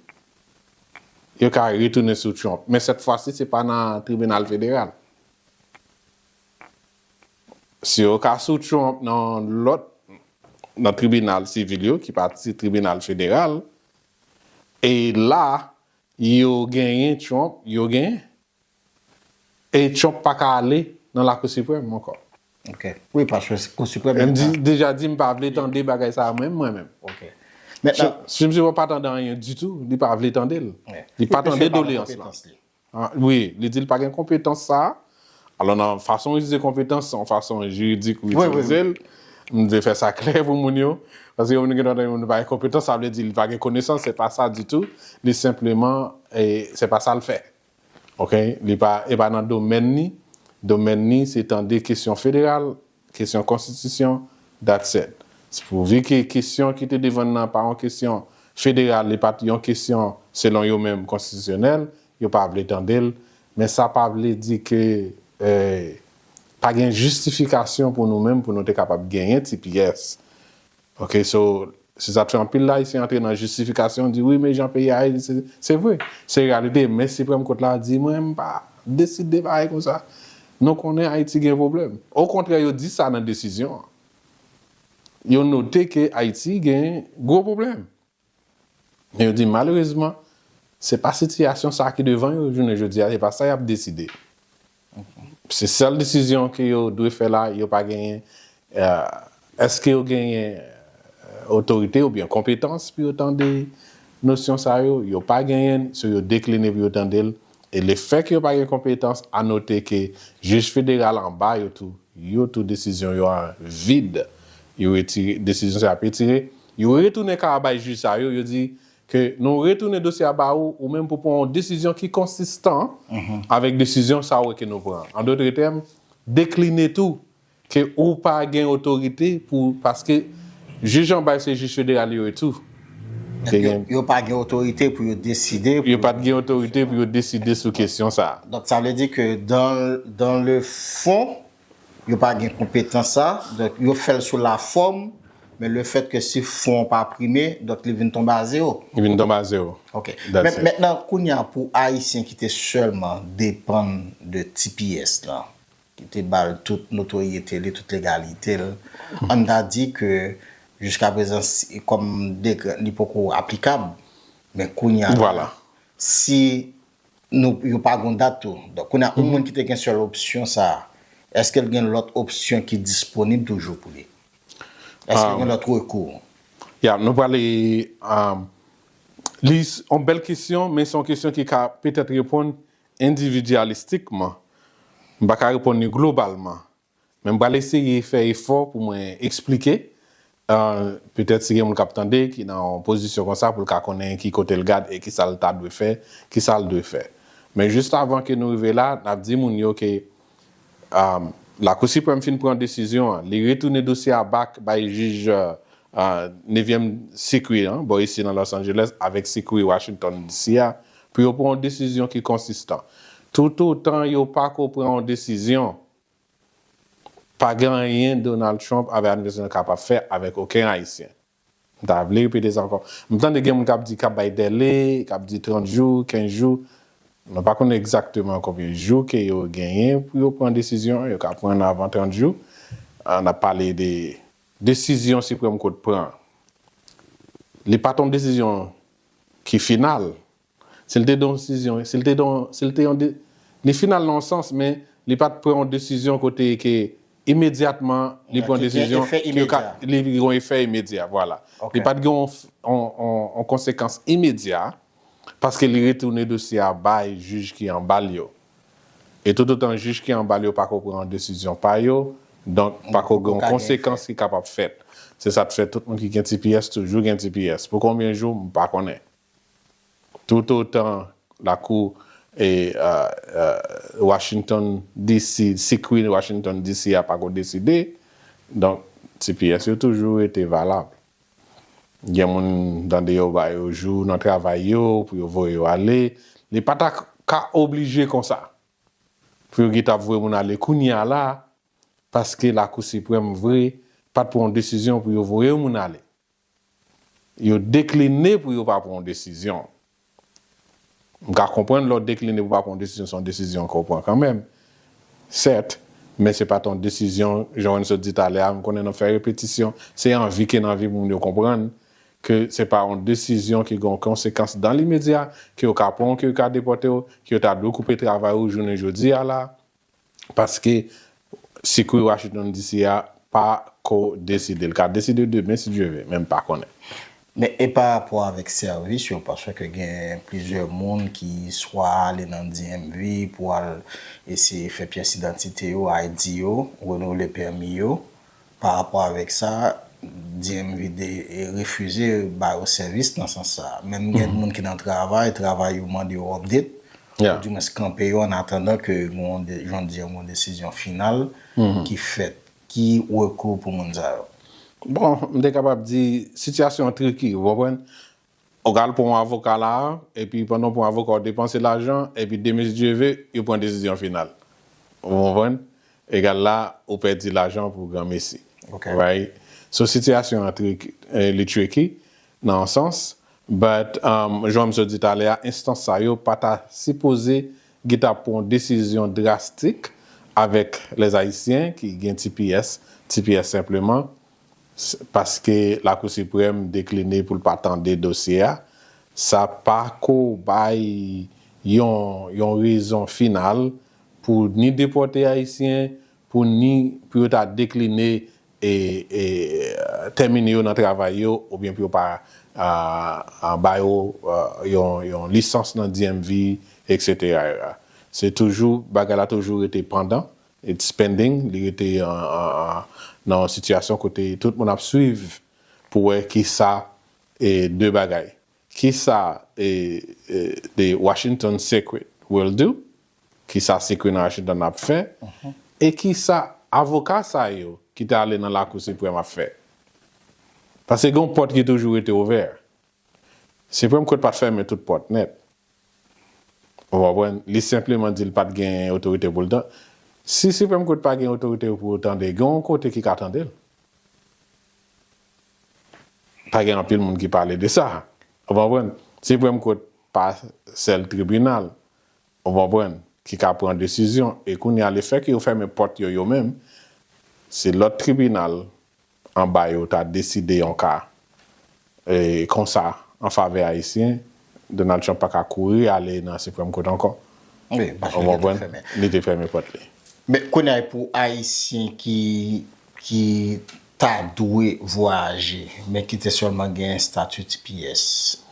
Yo ka retounen sou Trump. Men sèt fwa si, se pa nan tribinal federal. Si yo ka sou Trump nan lòt, nan tribinal sivil yo, ki pa ti tribinal federal, e la, yo genyen Trump, yo genyen. E Trump pa ka ale nan Lakou Siprèm ankò. Ok. Wi, paske Kou Siprèm. M di, deja di m pa vle tande bagay sa a mwen, mwen menm. Ok. Si, si misye pa tande anyen ditou, li pa vle tande l. Li pa tande doleans lan. Ah, wi, li di l pa gen konpetans sa a. Alò, nan fason itilize konpetans, se yon fason jiridik ou itilize l. M vle fè sa klè pou moun yo. Paske moun gen tande moun pa gen konpetans, sa vle di li pa gen konesans, se pa sa ditou. Li senpleman, e, se pa sa l fè. Ok? Li pa, e pa nan domèn li. Domèn li, se tande kesyon federal, kesyon konstitisyon, that's it. Pouvi ke kesyon ki te devan nan pa yon kesyon federal, li pa t yon kesyon, selon yo menm, konstitisyonèl, yo pa vle tande l, men sa pa vle di ke, eh, pa gen jistifikasyon pou nou menm, pou nou te kapab genyen T P S. Ok, so, se sa k fè anpil Ayisyen antre nan jistifikasyon, di, "Wi, men jan peyi a ye, se, se vre. Se reyalite, men Siprèm Kot la di, mwen, m pa deside bagay konsa." Nou konnen Ayiti gen pwoblèm. Okontrè, yo di sa nan desizyon an. Yo note ke Ayiti gen gwo pwoblèm. Men yo di, malerezman, se pa sitiyasyon sa ki devan yo jounen jodi a, se pa sa y ap deside. Se sèl desizyon ke yo dwe fè la, yo pa genyen, eh, èske yo genyen, eh, otorite oubyen konpetans pou yo tande nosyon sa yo? Yo pa genyen, so yo dekline pou yo tande l. E lefètke yo pa gen konpetans, a note ke jij federal anba yo tou, yo tou desizyon yo a vid. Yo retire, desizyon sa yo ap retire. Yo retounen ka bay jij sa yo, yo di ke nou retounen dosye a ba ou, ou menm pou pran yon desizyon ki konsistan avèk desizyon sa ou wè ke nou pran. An dòt tèm, dekline tou ke ou pa gen otorite pou, paske jij anba yo se jij federal yo ye tou. Te Yo, gen, yo pa gen otorite pou yo deside. Yo pa t gen otorite pou yo deside sou kesyon sa a. Donk, sa vle di ke dans, dans le fond, yo pa gen konpetans sa. Donk, yo fè l sou la fòm, men le fait que si fon an pa prime, donk, li vin tonbe a zewo. Li vin tonbe a zewo. Ok. That's it. Mentnan, kounye a, pou Ayisyen ki te sèlman depann de T P S lan, ki te ba l tout notoryete li, tout legalite l, ann ta di ke jiskaprezan, si, kòm dekrè, li poko aplikab, men kounye a la, Vwala. si nou, yo pa gon dat tou. Donk, kounye a, yon moun ki te gen sèl opsyon sa a, èske l gen lòt opsyon ki disponib toujou pou li? Èske l gen lòt rekou? Ya, nou prale, um, li s-, yon bèl kesyon, men se yon kesyon ki ka petèt reponn endividyalistikman. M pa ka reponn li globalman. Men m pral eseye fè efò pou mwen eksplike. Ah, petèt si gen moun k ap tande ki nan yon pozisyon konsa pou l ka konnen ki kote l gad e ki sa l ta dwe fè, ki sa l dwe fè. Men jis avan ke nou rive la, n ap di moun yo ke, ah, Lakou Siprèm fin pran desizyon an, li retounen dosye a back bay jij, ah, nevyèm sikwi an, bò isi nan Los Angeles, avèk sikwi Washington D C a, pou yo pran yon desizyon ki konsistan. Toutotan yo pako pran yon desizyon, pa gen anyen Donald Trump avèk administrasyon l kapab fè avèk okenn Ayisyen. M ta vle repete sa ankò. M tande gen moun k ap di k ap bay dèle, k ap di trant jou, kenz jou. Nou pa konnen egzakteman konbyen jou ke yo genyen pou yo pran desizyon an. Yo ka pran avan trant jou. Ah, n ap pale de desizyon Siprèm Kot pran. Li pa t yon desizyon ki final. Si l te yon desizyon, si l te yon, si l te yon de-, li final nan yon sans, men li pa t pran yon desizyon kote ke imedyatman li pran desizyon ki ka, li gen yon efè imedya, vwala. Li pa t gen yon, yon, yon, yon konsekans imedya, paske li retounen dosye a bay jij ki anba l yo. E toutotan jij ki anba l yo pako pran yon desizyon pa yo, donk pako gen yon konsekans ki kapab fèt. Se sa k fè tout moun ki gen T P S toujou gen T P S. Pou konbyen jou, m pa konnen. Toutotan lakou, e, e, e, Washington D C, sikwi Washington D C a pako deside, donk T P S yo toujou rete valab. Gen moun tande yo ba yo jou nan travay yo pou yo voye yo ale. Li pa ta ka oblije konsa. Pou yo gentan ap voye moun ale kounye a la, paske Lakou Siprèm vre pa t pran yon desizyon pou yo voye moun ale. Yo dekline pou yo pa pran yon desizyon. M ka konprann lè w dekline pou pa pran yon desizyon, se yon desizyon ke w pran kanmenm. Sèt, men se pa t yon desizyon, jan w sot di talè a, m konnen n ap fè repetisyon, se anvi ke n anvi pou moun yo konprann ke se pa yon desizyon ki gen yon konsekans dans l'immédiat, ke yo ka pran w, ke yo ka depòte w, ke yo ta dwe koupe travay ou jounen jodi a la. Paske sikwi Washington D C a pa ko deside. L ka deside demen, si Dye ve, men m pa konnen. Men e pa rapò avèk sèvis yo, paske gen plizyè moun ki swa ale nan D M V pou al eseye fè pyès idantite yo, I D yo, renouvle pèmi yo. Pa rapò avèk sa, D M V de, e, refize ba yo sèvis nan sans sa. Menm gen moun ki nan travay, travay yo mande yo update, oudimwens kanpe yo, an atandan ke gon de, jan di, gon desizyon final ki fèt. Ki rekou pou moun sa yo? Bon, m te kapab di, sitiyasyon an triki, ou konprann? Ou ka al pran yon avoka la a, epi pandan w pran avoka, w depanse lajan, epi demen si Dye ve, yo pran desizyon final. Ou konprann? Egal la, ou pèdi lajan pou granmesi. Ok. Right? So, sitiyasyon an tricky, eh, li tricky, nan yon sans, but, um, jan m sot di talè a, enstans sa yo pa ta sipoze gentan pran yon desizyon drastik avèk lèzayisyen ki gen T P S, T P S senpleman, s- paske Lakou Siprèm dekline pou l pa tande dosye a, sa pa ko bay yon, yon rezon final pou ni depòte Ayisyen, pou ni, pou yo ta dekline e, e tèmine yo nan travay yo, oubyen pou yo pa a, a, ba yo a, yon, yon lisans nan D M V, et cetera. Se toujou, bagay la toujou rete pandan, it's pending, li rete an, an, an, nan yon sitiyasyon kote tout moun ap swiv pou wè kisa e de bagay. Kisa e, e, the Washington Secret will do, kisa Secret nan Washington ap fè, e kisa avoka sa yo ki te ale nan Lakou Siprèm ap fè. Paske gen yon pòt ki toujou rete ouvè. Sipreme Court pa t fèmen tout pòt nèt. Ou konprann? Li senpleman di l pa t gen otorite pou l tande. Si Sipreme Court pa gen otorite pou l tande, gen yon kote ki ka tande l. Pa gen anpil moun ki pale de sa. Ou konprann? Sipreme Court pa sèl tribinal. Ou konprann? Ki ka pran desizyon. E kounye a, lefètke yo fèmen pòt yo yo menm, se lòt tribinal anba yo ta deside yon ka e, konsa an favè Ayisyen, Donald Trump pa ka kouri ale nan Sipreme Court ankò. Wi, paske Ou li te konprann? Fèmen. Li te fèmen pòt li. Men kounye a pou Ayisyen ki, ki ta dwe vwayaje, men ki te sèlman gen stati T P S,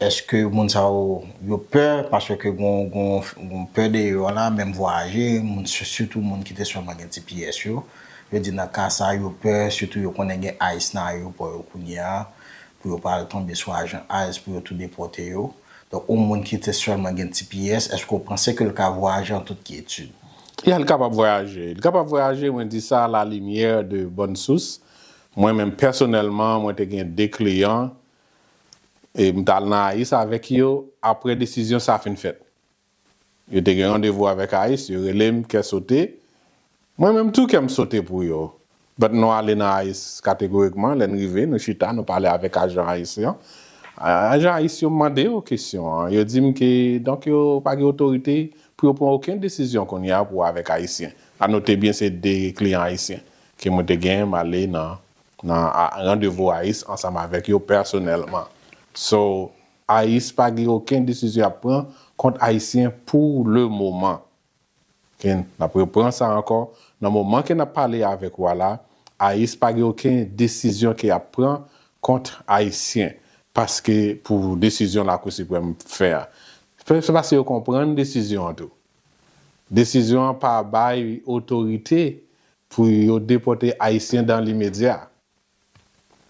èske moun sa yo, yo pè, paske gon, gon, gon pè deyò la, menm vwayaje, moun, sitou moun ki te sèlman gen T P S yo, yo di nan ka sa, yo pè, sitou yo konnen gen ICE nan ayewopò yo kounye a, pou yo pa al tonbe sou ajan ICE, pou yo tou depòte yo. Donk, yon moun ki te sèlman gen T P S, èske w panse ke l ka vwayaje an tout kyetid? Ya, li kapab vwayaje. Li kapab vwayaje, mwen di sa a la limyè de bòn sous. Mwen menm pèsonèlman, mwen te gen de kliyan, e m t al nan ICE avèk yo apre desizyon sa a fin fèt. Yo te gen randevou avèk ICE, yo rele m, kè sote. Mwen menm tou kè m sote pou yo. But nou ale nan ICE kategorikman, lè n rive, nou chita, nou pale avèk ajan ICE yo. Ajan ICE yo mande yo kesyon an. Yo di m ke, donk, yo pa gen otorite pou yo pran okenn desizyon kounye a pou avèk Ayisyen. A note byen, se de kliyan ayisyen ke mwen te gen, m ale nan, nan a, randevou ICE ansanm avèk yo pèsonèlman. So, ICE pa gen okenn desizyon y ap pran kont Ayisyen pou le moman. N ap repran sa ankò. Nan moman ke n ap pale avèk ou a la, ICE pa gen okenn desizyon ke y ap pran kont Ayisyen, paske pou desizyon Lakou Siprèm fè a. Se paske yo konprann desizyon an tou. Desizyon an pa bay otorite pou yo depòte Ayisyen dan limedya.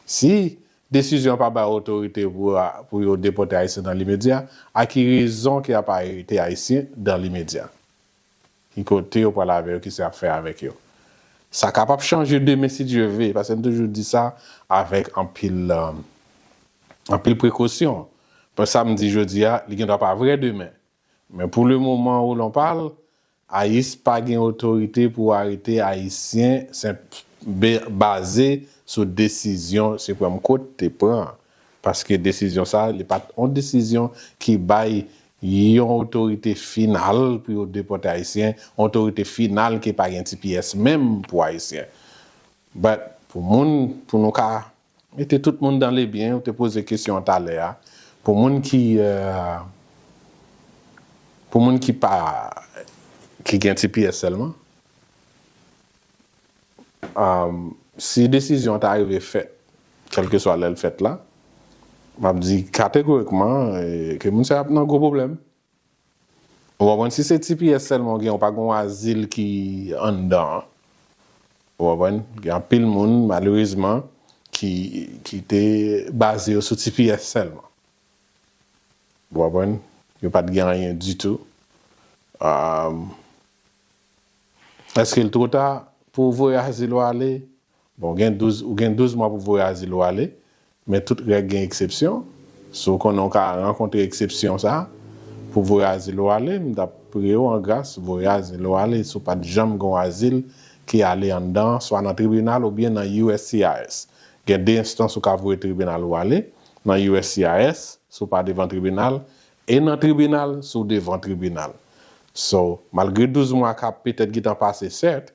Si desizyon an pa bay otorite pou, pou yo depòte Ayisyen dan limedya, a ki rezon ke y ap arete Ayisyen dan limedya? Ki kote yo pral avè yo, kisa y ap fè avèk yo? Sa kapab chanje demen si Dye ve, paske m toujou di sa avèk anpil, anpil prekosyon. Paske sa m di jodi a, li gendwa pa vrè demen. Men pou le moman où l'on parle, ICE pa gen otorite pou arete Ayisyen senp, be, baze sou desizyon Sipreme Court te pran. Paske desizyon sa, li pa t yon desizyon ki bay yon otorite final pou yo depòte Ayisyen, yon otorite final ke pa gen T P S menm pou Ayisyen. But pou moun, pou nou ka mete tout moun dan le byen, ou te poze kesyon an talè a. Pou moun ki, euh, pou moun ki pa, ki gen T P S sèlman, um, si desizyon an ta rive fèt, kèlkeswa lè l fèt la, m ap di kategorikman, eh, ke moun sa yo ap nan gwo pwoblèm. Ou konprann? Si se T P S sèlman w gen, ou pa gen yon azil ki anndan an. Ou konprann? Gen anpil moun, malerezman, ki, ki te baze yo sou T P S sèlman. Ou konprann? Yo pa t gen anyen ditou. Um, èske l twò ta pou w voye azil ou ale? Bon, gen douz, ou gen douz mwa pou voye azil ou ale, men tout règ gen eksepsyon. Si w konnen w ka rankontre eksepsyon sa a, pou voye azil ou ale, m t ap priye w an gras, voye azil ou ale, si w pa t janm gen yon azil ki ale anndan, swa nan tribinal oubyen nan U S C I S. Gen de enstans ou ka voye tribinal ou ale, nan U S C I S, si w pa devan tribinal, e nan tribinal, si w devan tribinal. So, malgre douz mwa ka petèt gentan pase, sèt,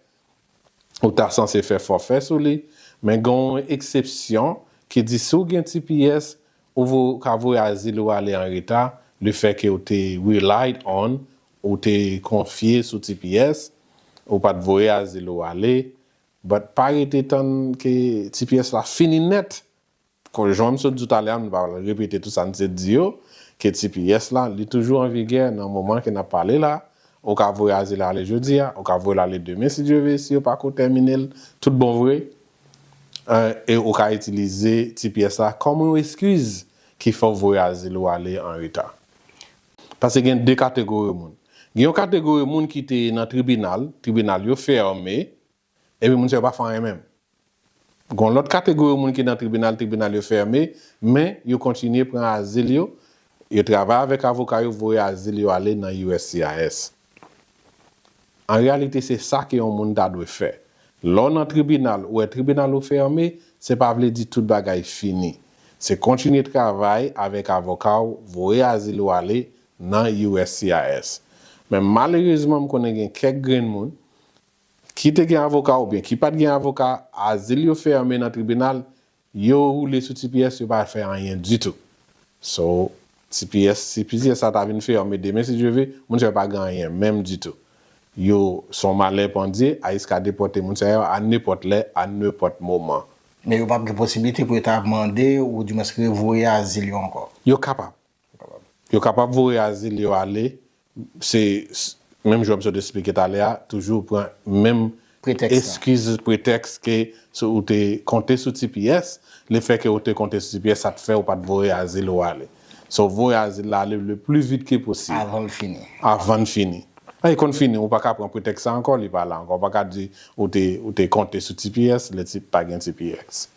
ou ta sanse fè fòfè sou li, men gen yon eksepsyon ki di si w gen T P S, ou vo-, ka voye azil ou ale an reta, lefètke ou te relied on, ou te konfye sou T P S, ou pa t voye azil ou ale, but pa rete tann ke T P S la fini nèt. Kon jan m sot di w talè a, m pa pral repete tout sa n te di yo, ke T P S la, li toujou an vigè nan moman ke n ap pale la. Ou ka voye azil la ale jodi a, ou ka voye l ale demen si Dye ve, si yo pa ko tèmine l tout bon vre. Eh, e ou ka itilize T P S la kòm yon eskiz ki fè w voye azil ou ale an reta. Paske gen de kategori moun. Gen yon kategori moun ki te nan tribinal, tribinal yo fèmen, epi moun sa yo pa fè anyen menm. Gen yon lòt kategori moun ki nan tribinal, tribinal yo fèmen, men yo kontinye pran azil yo, yo travay avèk avoka yo, voye azil yo ale nan U S C I S. An reyalite, se sa ke yon moun ta dwe fè. Lè w nan tribinal, ou wè tribinal ou fèmen, se pa vle di tout bagay fini. Se kontinye travay avèk avoka w, voye azil ou ale nan U S C I S. Men malerezman, m konnen gen kèk grenn moun ki te gen avoka oubyen ki pa t gen avoka, azil yo fèmen nan tribinal, yo woule sou T P S, yo pa fè anyen ditou. So, T P S, si T P S sa ta vin fèmen demen, si Dye ve, moun sa yo pa gen anyen menm ditou. Yo se yon malè pandye, ICE ka depòte moun sa yo a nenpòt lè, a nenpòt moman. Men yo p ap gen posiblite pou yo ta mande oudimwens revoye azil yo ankò. Yo kapab. Yo kapab voye azil yo ale. Se s-, menm jan m sot esplike talè a, toujou pran menm eskiz, pretèks ke si ou te konte sou T P S, lefètke ou te konte sou T P S, sa t fè ou pa t voye azil ou ale. So, voye azil la ale le plus vite que possible. Avan l fini. Avan l fini. Lè l konn fini, ou pa ka pran pretèks sa ankò, li pa la ankò. Ou pa ka di ou te, ou te konte sou T P S, lè ti, pa gen T P S.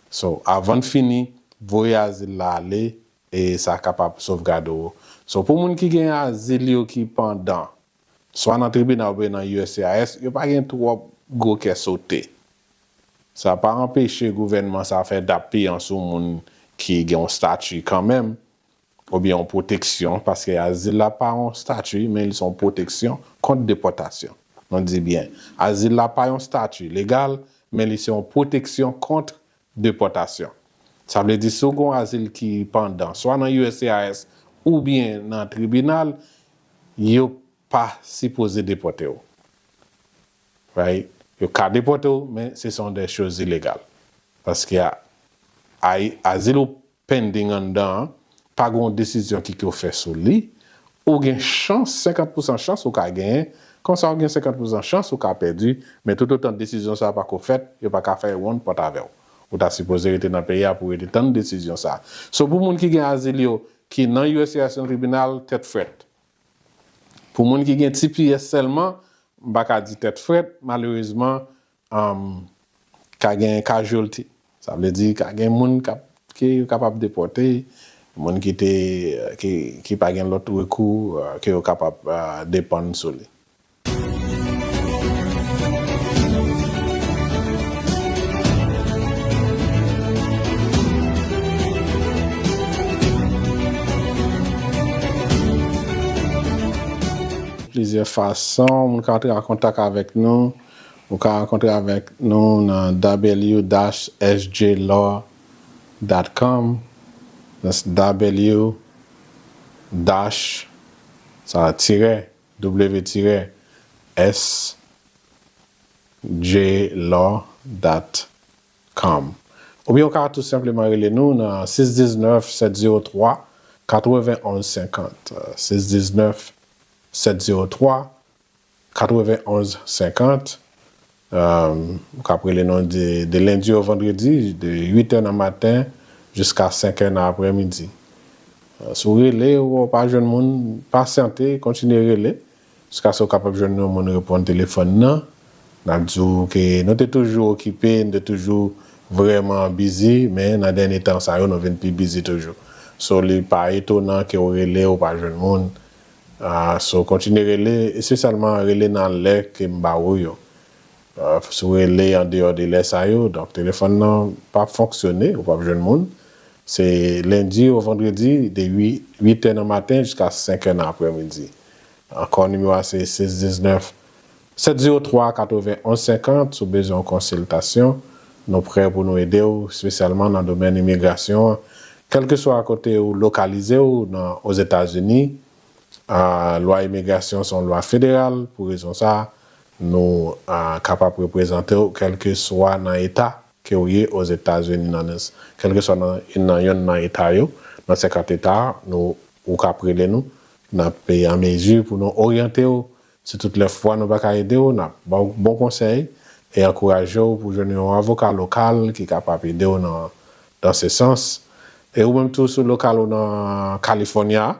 So, avan l fini, voye azil la ale, e sa kapab sovgade w. So, pou moun ki gen azil yo ki pandan, swa nan tribinal oubyen nan U S C I S, yo pa gen twòp gwo kè sote. Sa pa anpeche gouvènman sa fè dap piyan sou moun ki gen yon stati kanmenm, oubyen yon pwoteksyon, paske azil la pa yon stati, men li se yon pwoteksyon kont depòtasyon. Nou di byen, azil la pa yon stati legal, men li se yon pwoteksyon kont depòtasyon. Sa vle di, si w gen yon azil ki pandan, swa nan U S C I S oubyen nan tribinal, yo pa sipoze depòte w. Right? Yo ka depòte w, men se sont des choses illégales. Paske a, a, azil ou pending anndan an, pa gen yon desizyon ki, ki yo fè sou li, ou gen chans, senkant pousan chans ou ka genyen, konsa ou gen senkant pousan chans ou ka pèdi, men toutotan desizyon sa a pako fèt, yo pa ka fè wonn pòt avè w. Ou ta sipoze rete nan peyi a pou rete tann desizyon sa a. So, pou moun ki gen azil yo, ki nan U S C I S nan tribinal, tèt frèt. Pou moun ki gen T P S sèlman, m pa ka di tèt frèt, malerezman, um, ka gen casualty. Sa vle di, ka gen moun k ap, ke yo kapab depòte, moun ki te, ki, ki pa gen lòt rekou, uh, ke yo kapab, uh, depann sou li. Plizyè fason, moun ka antre an kontak avèk nou. Ou ka rankontre avèk nou nan w w w dash s j law dot com. That's w w w dash, sa tirè, w tirè, s j law dot com. Oubyen ou ka tou senpleman rele nou nan sis diznèf, sèt zewo twa, katrevenn onz senkant. Sis diznèf, sèt zewo twa, katrevenn onz senkant. Ou ka rele nou de, de lendi o vandredi, de uit è nan maten jiska senk è nan aprèmidi. Si w rele, ou pa jwenn moun, pasyante, kontinye rele. Jiskaske w kapab jwenn yon moun reponn telefòn nan. N ap di w ke nou te toujou okipe, nou te toujou vrèman bizi, men nan dènye tan sa yo, nou vin pi bizi toujou. So, li pa etonan ke w rele, ou pa jwenn moun. Ah, so, kontinye rele, espesyalman rele nan lè ke m ba ou yo. Ah, si w rele an deyò de lè sa yo, donk telefòn nan p ap fonksyone, ou p ap jwenn moun. Se lendi o vandredi, de uit, uit è nan maten jiska senk è nan aprèmidi. Ankò, nimewo a se sèz diznèf, sèt zewo twa, katrevenn onz senkant, si w bezwen yon konsiltasyon, nou prè pou nou ede w, espesyalman nan domèn imigrasyon an. Kèlkeswa kote ou lokalize w nan Ozetazini, ah, lwa imigrasyon se yon lwa federal, pou rezon sa, nou, ah, kapab reprezante w kèlkeswa nan eta ke w ye Ozetazini nan, kèlkeswa nan, nan yonn nan eta yo, nan senkant eta, nou, ou ka rele nou, n ap an mezi pou nou oryante w. Si tout lè fwa nou pa ka ede w, n ap ba w bon konsèy e ankouraje w pou jwenn yon avoka lokal ki kapab ede w nan, dans ce sens. E ou menm tou, si w lokal ou nan California,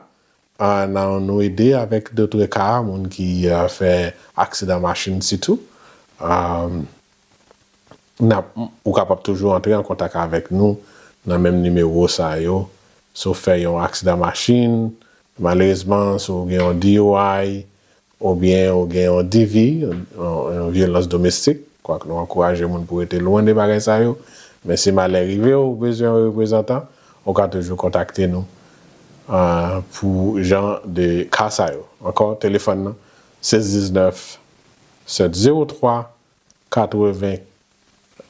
ah, n a, nou ede avèk dotre ka, moun ki, ah, fè aksidan machin sitou. Ah, n ap, ou kapab toujou antre an kontak avèk nou nan menm nimewo sa yo. Si w fè yon aksidan machin, malerezman, si w gen yon D U I, oubyen ou gen yon D V, yon, yon vyolans domestik, kwak nou ankouraje moun pou rete lwen de bagay sa yo, men si malè rive w, ou bezwen yon reprezantan, ou ka toujou kontakte nou, ah, pou jan de ka sa yo. Ankò, telefòn nan, sèz diznèf, sèt zewo twa, katreven,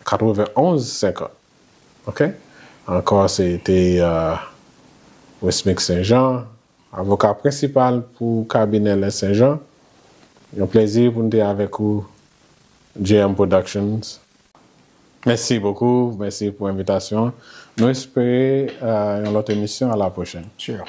katreven onz senkant. Oke? Ankò, se te, ah, Wesmic Saint Jean, avoka prensipal pou kabinè Les Saint Jean. Yon plezi pou n te avèk ou, J M Productions. Mèsi bokou, mèsi pou envitasyon. Nou espere, ah, yon lòt emisyon. À la prochaine. Sure.